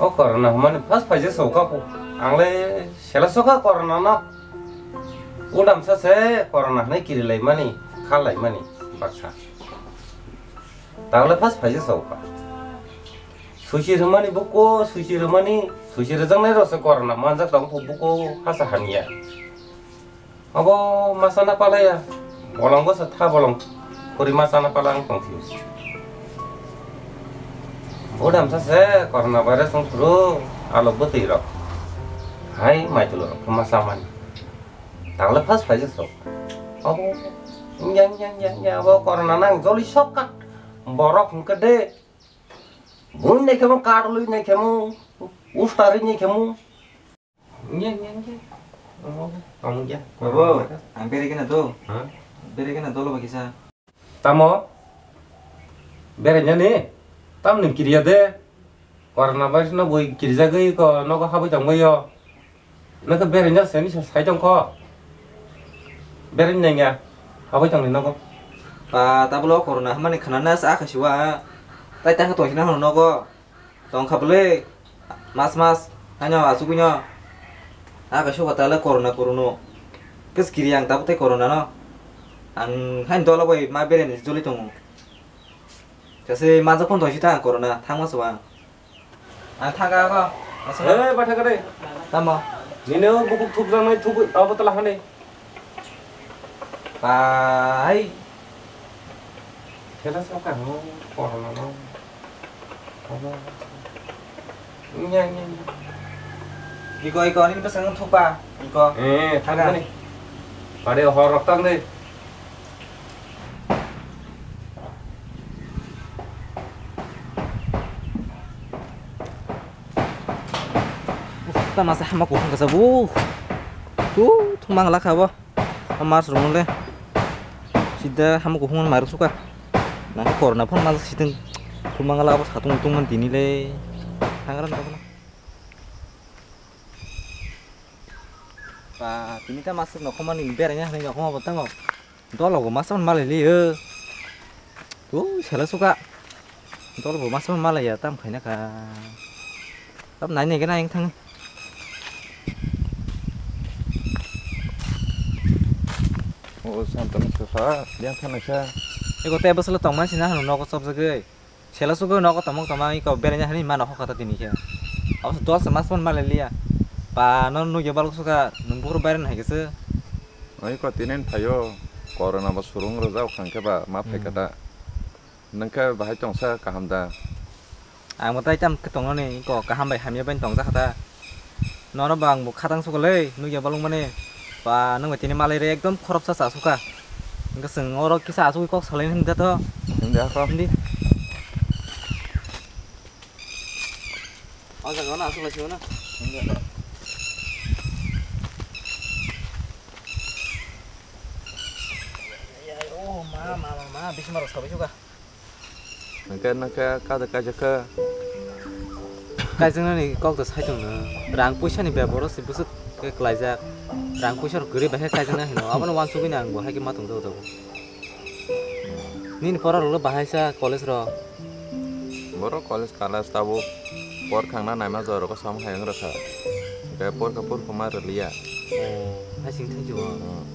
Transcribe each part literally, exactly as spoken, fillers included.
O corona hwnmani first phaisa sokha po. Ang le sela sokha corona no. Udam sa se corona hwnwi kiri lai mani, khal lai mani baksa. Tang le first phaisa sokha. Suichi rwmani buko, suichi rwmani, suichi rwjaknai rok se corona manjak tong po buko hasa hamya. Abo ma sana palaya, bolong bwsa tha bolong khuri ma sana pala ang tongthio. Bo damsa se corona virus wng phuru alok bwtwi rok. Hai maitwlo rok ma samani. Tangle first phaisa sok. Abo yang yang yang yang abo corona nang joli sok ka. Borok hwnkhe de. Bui nai khemo, karlwi nai khemo, ustari nai khemo. Nge, nge, nge. Omo, omo ya. Bobo, ang berai gana do. Ha? Berai gana dolo ba kisa. Tamo? Berai nani? Tamni kiriya de? Corona virus no bui kirijagwi ko nogo habwi tongbaio. Nokhe berai jak seni sai tongkho. Berai nangya habwi tongni nogo. Pa tablo corona hamani khana na sa kha siwa. Tai ta kha tongsi na nogo. Tongkha bwle, mas mas, haino achugwino. Aka suka tale corona corona. Kis kiri ang tabuk tei corona no. Ang hain dola bai ma bere ni joli tongo. Kase ma jokon tongsi ta ang corona, thang ma suwa. Ang thaga ko. Asal. Eh, batha kare. Tamo. Nino bukuk thuk janai thuk abo tala hane. Pai. Kela sa ka ho, corona no. Aba. Nya, nya, nya. Iko, iko, ini pasang thupa. Iko. Eh, thang ni. Pade hor rok tang de. Tama sa hama kuhung kasa bu. Tu, thumang lakha bo. O mas rwngno le sida hamo kuphung mano mairok suka. Nang khe corona phone ma siteng phumang la abo satung tung man tini le. Hangra na bono. Ba tini ta mas no khoma ni berai ya ni khoma bo tamo. Dolo bo mas man malai le. Tu sela suka. Dol bo masa malai ya tam khaina kha. Tam nai nai gana yang thang. O santam kha yang thang kha. Ego te bosolo tong ma sina hanu nogo chop jagwi. Sela sugo nogo tomok tomang iko berenya hani mano hokha ta tini khe. Abos dol se mas man malai liya. Pa no nugya balok suka nung bukur beren hai kese. Oi ko tinen phayo corona bo surung rojak khang khe ba ma phai kha ta. Nungkhe bahai tongsa kaham da? Ang bo tai tam khe tongnani, ko kaham bai hamya bai tongjakha ta. Nono bo ang bo khatang sukolei, nugya bolong mani. Ba, nung bai tini malai re ekdom khoroksa cha suka. Hingke chwng oro kisa achugwi kok salaini hinda to. Hinda kho. Hindi. O jaga no asuk lai sio na. Hinda kho. O ma, ma, ma, ma, bisi maro sabai suka. Hingke nokhe kaja kaja khe. Kaijaknani kok da sai tongno. Rang puisa ni beboro se bwswk khe klaijak. Rang puisa rok kwrwi bai khe kaijaknai hino. Abono uansugwi no ang bo hai khe ma tongjago tabuk. Nini pora rok bahai sa college rok? Borok college kala tabuk por khangna naima jora rok sam hai wng rwkha. Hingke por khe por khoma rwliya. Oh, hai sing thang jio. Hmm.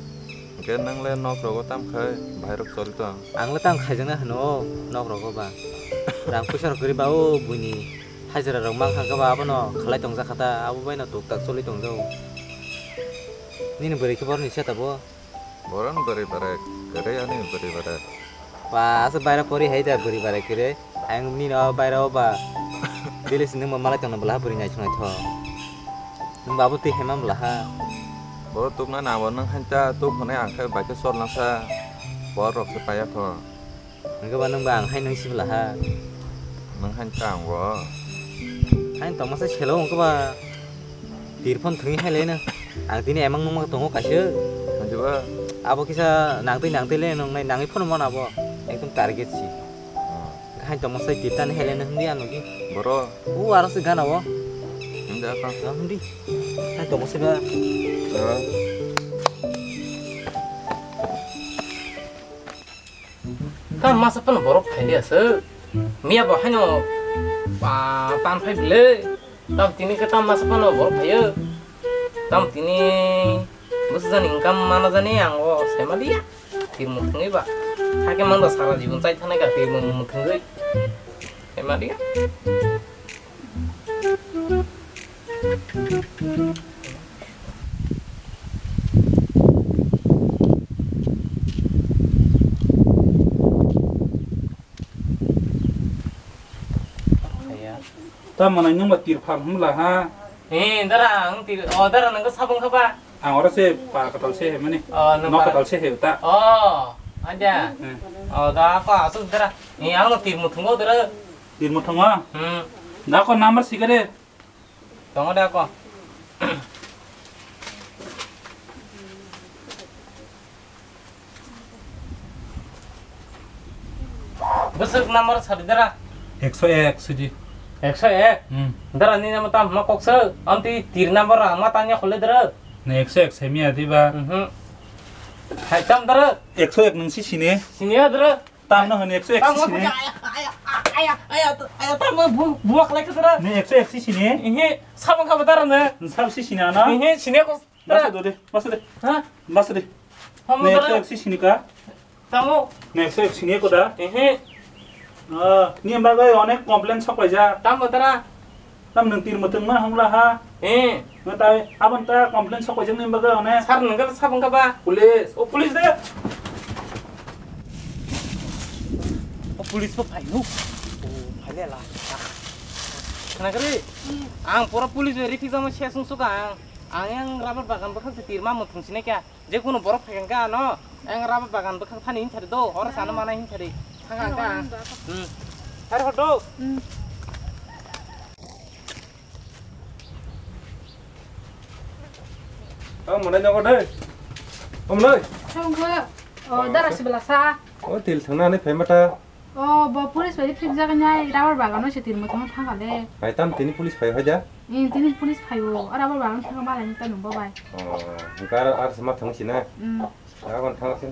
Hingke nang le nok rogo tam khai bahai rok choli tong? Ang le tam khaijaknai hino nok rogo ba. Rang puisa rok kwrwi ba o buini hajira rok mang kha khe ba abono khalai tongjak kha ta, abo bai no tuk tak choli tong jao. Nini bwrwi khe borok ni se tabo? Borok ni bwrwi bare kwrwi ani bwrwi bare. Ba aswk baira pori hai da bwrwi bare kwrwi. Ang nini o baira o ba. Daily si nung bo malai tongno bwla ha bwrwi naithok naithok. Nung ba abo twi hai man bwla ha. Bo tukna nabo nung hain ta tuk hwnwi ang khe bai khe chol nasa. Bor rok se paiya tho. Hwnkhe ba nung ba ang hai nung si bwla ha. Nung hain ta ang bo. Hain tongma se selo hwnkhe ba. Tir phone thwngwi hai leno. Ang tini emang nungma tongo kaisa. Hanjiba. Abo kisa nangtwi nangtwi le nungnai nangwi phone mano abo. Ekdom target si. Oh. Hai tongma sai tir tani hai leno hindi ano ki. Boro. U aro se gana o. Hindi apa? Ah, hindi. Hai tongma sai ba. Ah. Kan masa pan borok thai dia se. Mia bo haino pa pan phai bile. Tam tini khe tam masa phano bor phayo. Tam tini bwsajani income mana jani ang o saimanliya. Tir muthungwi ba. Hakhe mangda sara jibon chai thanai ka tir muthungwi. Saimanliya. Tamo nai nwng ba tir phar hwnla ha? Eh, dara, ang tir, oh, dara, nang sabung kha ba? Ang oro se pa katal se he mani. Oh, nang nok pa katal se he ta. Oh, aja. Eh. Oh, da ko asuk dara. Eh, ang no tir muthungo dara. Tir muthungo? Hmm. Da ko number sikare. Tongo da ko. Bwswk number sadi dara? Ekso ek sidi. Ekso ek? Hmm. Dara ni nama tam ma koksa. Amti tir number ang ma tanya khole dara. Na ekso ek semiya diba? Mhm. Hai tam dara. Ekso ek nung si sini. Sini ya dara. Tam no hone ekso ek si sini. Aya, aya, aya, aya, aya, tam bu, buak lai ka dara. Ni ekso ek si sini. Ehe, sabang ka dara na. Sab si sini ana. Ehe, sini ko. Masa do de, masa de. Ha? Masa de. Hamu Ne dara. Ekso ek si sini ka? Tamo. Ne ekso ek sini ko da? Ehe. Ah, ni bagwi onek complain sok paija. Tamo dara. Tam nung tir mutung ma hongla ha. Eh. Nang tai abon ta complain sok paija ni bagwi onek. Sar nang ka sabang ka ba? Police. O police de. O police ko phai nu. O phai le la. Khna kari. Ang pura police ni rifik jama se sung suka ang. Ang yang rubber bagan bwkhak se tirma muthung sini kya? Je kunu borok phai kha ano, yang rubber bagan bwkhak thani hin thari do, hor sana mana hin thari. Thang ang ka. Hmm. Har hor do. Hmm. Ang mwnai nogo de. Om noi. Thang go. O dara sibla sa. O til thangna ani phai mata. O, bo police bai phikjak nai, rubber bagano se tirmo tongma thangkha le. Bai tam tini police phai hoida? Ee, tini police phaio, o rubber bagano thangkha malai ni tamo bo bai. O, hwnkhe ar, ar se ma thang sina? Hmm. Rubber thang sin.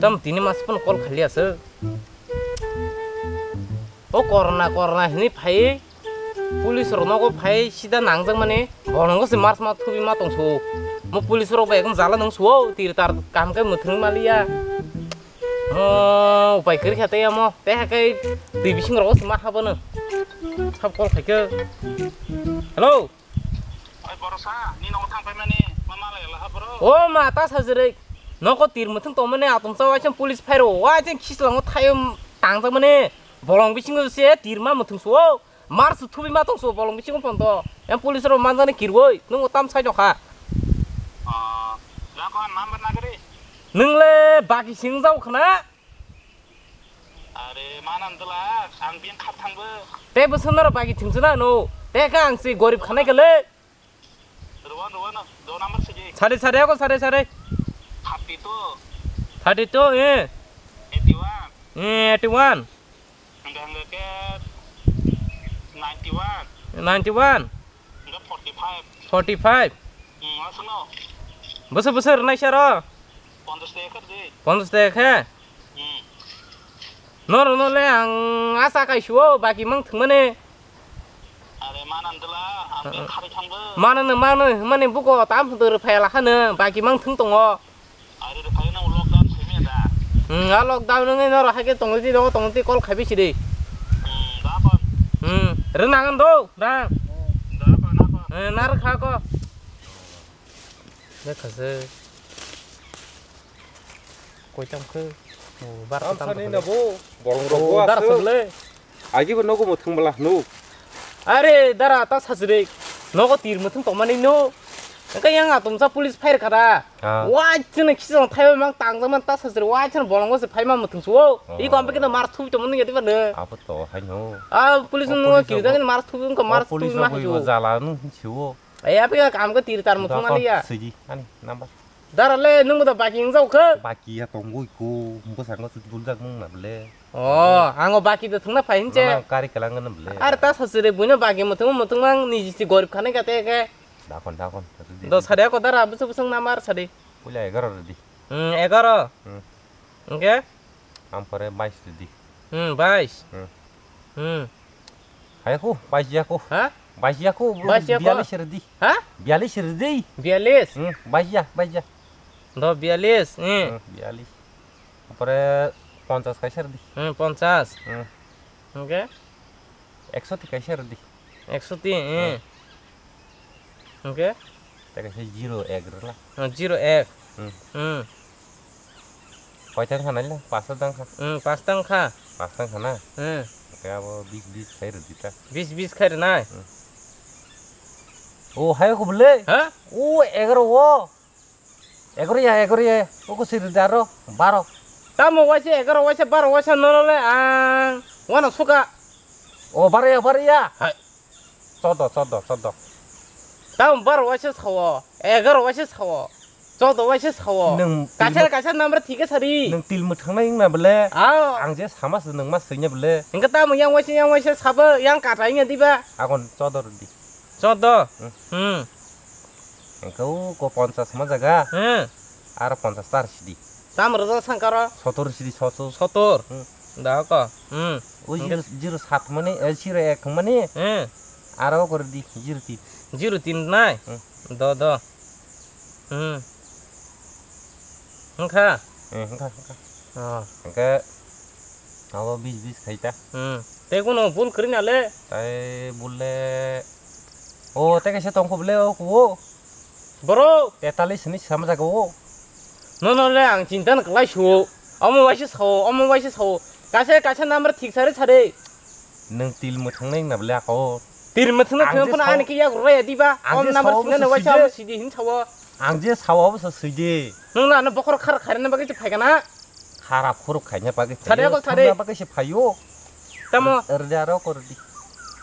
Tam tini mas pun call khali asa. O corona, corona hini phai. Police rok nogo phai sida nangjak mani, bolongo se mars ma thubi ma tongso. Mo police rok bai ekdom jala nung suo, tir tar kam kai muthung maliya. Mo upai kiri kha tei amo, tei hakai twi bising rok se ma habo nung. Sab call khai khe. Hello. Oi borosa, ni nogo thang pai mani, ma malai la ha boro. O ma ta sajrek. Nogo tir muthung tong mani atom sa waisang police phai ro, waisang khislango thaio tangjak mani. Bolong bisingo se tir ma muthung suo. Mars thubi ma tongso bolong bisingo pondo. Em police rok manjani kirwoi, nung tam sai jokha. Ah, jokon number nagari. Nung le baki singjao khna. Are manan dela, ang bin khat thangbo. Te bo sunaro baki thingsu na no. Te ka ang si gorib khanai kale. Rowan, rowan, do number sigi. Sare, sare, ako sare, sare. Thirty two. Thirty two, eh. Eighty one. Eh, eighty one. Hingga, hingga ke ninety one. Ninety one. Hingga forty five. Forty five. Hmm, asal no. Besar, besar, naik saro. Ponchas taka khe di. Ponchas taka khe? Hmm. Noro no le ang asa kai suo, baki mang thwng mane. Are manan dela, ang beng khari thangbo. Manan, manan, mane buko tam hwdwr phai la khano, baki mang thwng tongo. Are re phai no lockdown simi da. Hmm, a lockdown ngai noro hake tongti, tongo, tongti call khaibi sidi. Hmm, da kon. Hmm, rena ngan do, da. Da kon, da kon. Eh, nar kha ko. Dekha se. Koi tam khe. Oh, bar tam tam sani na bo. Bolong rok bo dara asuk. Sable. Agi bo nogo muthung bala nuk. Are dara ta sajrek. Nogo tir muthung tongmani no. Engka yang atum sa police fire kada. Ah. Wah, chini kisa thai mang tang man ta sajrek. Wah, chini bolong se phai ma muthung suo. Oh. I ko ampe kena mar thubi tongmani yadi bana. Apa to hai no. Ah, police no kiri dagin mar thubi ko mar thubi ma jo. Jala nu suo. Ai, apa ya, kam ke tir tar muthung mali ya. Siji, ani number. Dara le, nwng bo da baki wngjak kha? Baki ya tongwi ko, bwskango sut buljak nwng na bole. Oh, ango baki da thwngna phai hinche. Nono kari kalang na bole. Are ta sasire buino baki muthung muthung mang niji si gorib khane kate ke. Dakon, dakon. Do sade ko dara bwswk bwswk namar sade. Puila egaro redi. Hmm, egaro. Hmm. Hingke? Ampore bais redi. Hmm, bais. Hmm. Hmm. Hayaku, bais yaku. Ha? Bais yaku, bro, Bais yaku? Bialis redi. Ha? Bialis redi. Bialis? Hmm, bais ya, bais ya. Do bialis, hmm. Hmm, bialis. Ampore ponchas kaisa redi. Hmm, ponchas. Hmm. Hingke? Ekso ti kaisa redi. Ekso ti, eh. Hmm. Hingke? Tei kaisa zero ek rwla. Oh, zero ek. Hmm. Hmm. Koita wngkha naila? Pasta wngkha. Hmm, pasta wngkha. Pasta wngkha na? Hmm. Hingke abo bis bis khai rwdi ta. Bis bis khai rwnai? Hmm. O, hai ko bole? Ha? O, egaro o. Egaro ya, egaro ya. Oko siri daro, baro. Tamo waisa egaro, waisa baro, waisa nono le ang wano suka. O, baro ya, baro ya. Hai. Chodo, chodo, chodo. Tamo baro waisa sawo, egaro waisa sawo, chodo waisa sawo. Nwng Kaisa, kaisa number thike sari. Nwng til mwthangnai wngna bole. Ao. Ang je sama se nwng ma swina bole. Hingke tamo yang waisa, yang waisa sabo, yang kata wngya diba? Agon chodo rwdi. Chodo. Hmm. Hmm. Hingke o ko ponchas ma jaga. Hmm. Aro ponchas tar sidi. Tam rwjak sangkaro? Sotor sidi, sotor. Sotor. Hmm. Da ko. Hmm. O zero, zero sat mani, eh, zero ek mani. Hmm. Aro ko rwdi, zero tin. Zero tin nai? Hmm. Do, do. Hmm. Hingkha? Hmm, hingkha, hingkha. Oh. Hingke abo bis bis khai ta. Hmm. Tei kuno bul kwrwi na le? Tai bul le. O, tei kaisa tongkho bole o kuo. Boro. Tetalis hinwi sama jaga o. Nono le ang chinta no kwlai suo. Omo waisa sao, omo waisa sao. Kaisa kaisa number thik sari sari. Nwng til mwthang nai na bole ako. Til mwthang na Ang je thang phano sao- ani ke yak raya diba. Ang Om je number sao sina na obo waisa sidi. Omo sidi hin sao. Ang je sao obo sa sidi. Nwng na ano bokhor khar khairina bagwi se phaikana. Khara khuruk khaina bagwi Sade phaiyo, ako sade. Thangna bagwi se phaiyo. Tamo? Rwdi aro ko rwdi.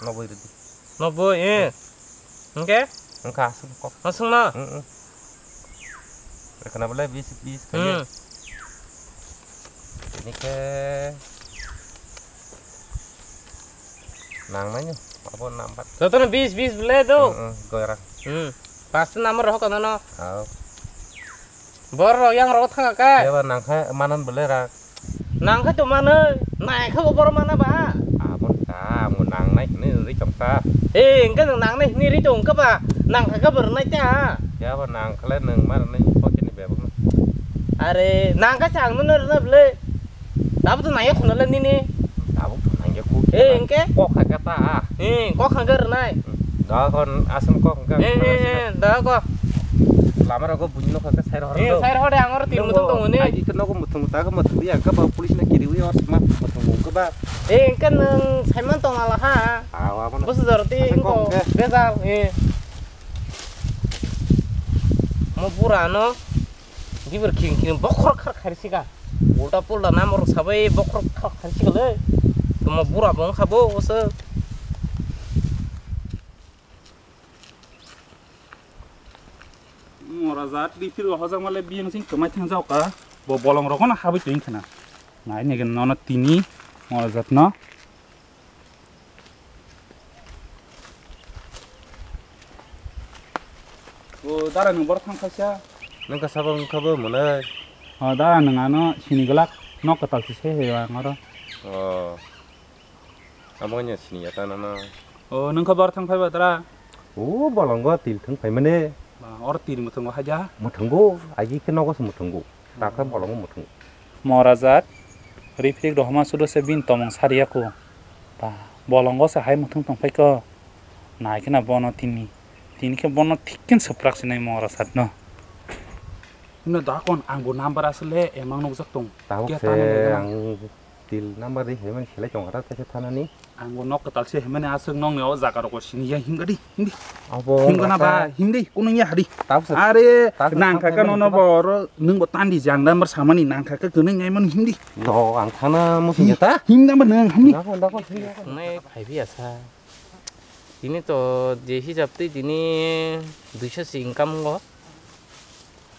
Noboi rwdi. Noboi, eh. Hingke? Hingke aswk kok. Aswk no? Mm, mm. Ekhana bole bis, bis khaye. Hmm. Nike nang nai no, abo number. Jotono bis, bis bole do. Mm, mm, goira. Hmm. Pas number rok kono no? Aw. Bor rok yang rok thang ka? Eba nang kha manan bole ra. Nang kha to mano, nai kha bo bor mana ba? Abo ta, mo nang nai hini ri chong ta. Eh, engka nang nai hini ri chong ka ba? Nang kha ka bor nai ta. Ya ba nang kha le nang mar nai pocket ni bebak na. Are, nang kha chang no na bole. Tabuk to nangya khuna le nini. Tabuk to nangya khu. Eh, hingke? Kok kha kata. Eh, kok kha gar nai. Da kon asam kok kha. Eh, eh, eh, da ko. Lama rogo buino kha sai rohor. Eh, sai rohor de angor tin mutung tong ne. Ai ke nogo mutung ta ko mutung ya ka ba police na kiri wi os ma mutung ko ba. Eh, hingke nang saiman tong ala ha. Awa mana. Bus jor ti ko. Bejal, eh. Mo pura no. Gibir khing khing bokhor khar khar sika. Ulta pulta namor sabai bokhor khar khar sika le. Tamo bura bong khabo oso. Mora jat di phir hojak male biyang sing kemai thang jao ka. Bo bolong rok no habui tuing khana. Nai negen nono tini mora jat no. O dara nwng boro thang khaisa. Nwng kha sabo wngkha bo mwnai. O dara nwng ano sini glak nok kwtal se se ang oro. O. Amo nya sini ya ta nono. O nwng kha boro thang phai ba dara. O bolongo til thang phai mane. Ba, oro til mwthwngo haja. Mwthwngo, agi khe nogo se mwthwngo. Takha bolongo mwthwngo. Morajak, Rifrik rohoma sudo se bini tomong sariya ko. Ba, bolongo se hai mwthwng tong phai ko. Nai kheno bono tini. Tini khe bono thik khe swprak sinai Morajak no. Himno da kon ang bo number asle emang nukjak tong. Tabuk Kya se tani nai ang til number ri hemani selai tong kha ta se thanani. Ang bo nok kwtal se himani aswk nokni o jaga rok sini ya himgadi hindi. Abo himgana ba hindi kuno ya hari. Tabuk se Are tabuk nang se kaka nono ba oro nung bo tandi jang number samani nang kaka kene ngai mani hindi. Do ang thana musi ta. Himda ba nang hindi. Dakon dakon sini. Nai phai biya sa. Tini to je hisab twi tini duiso si income go.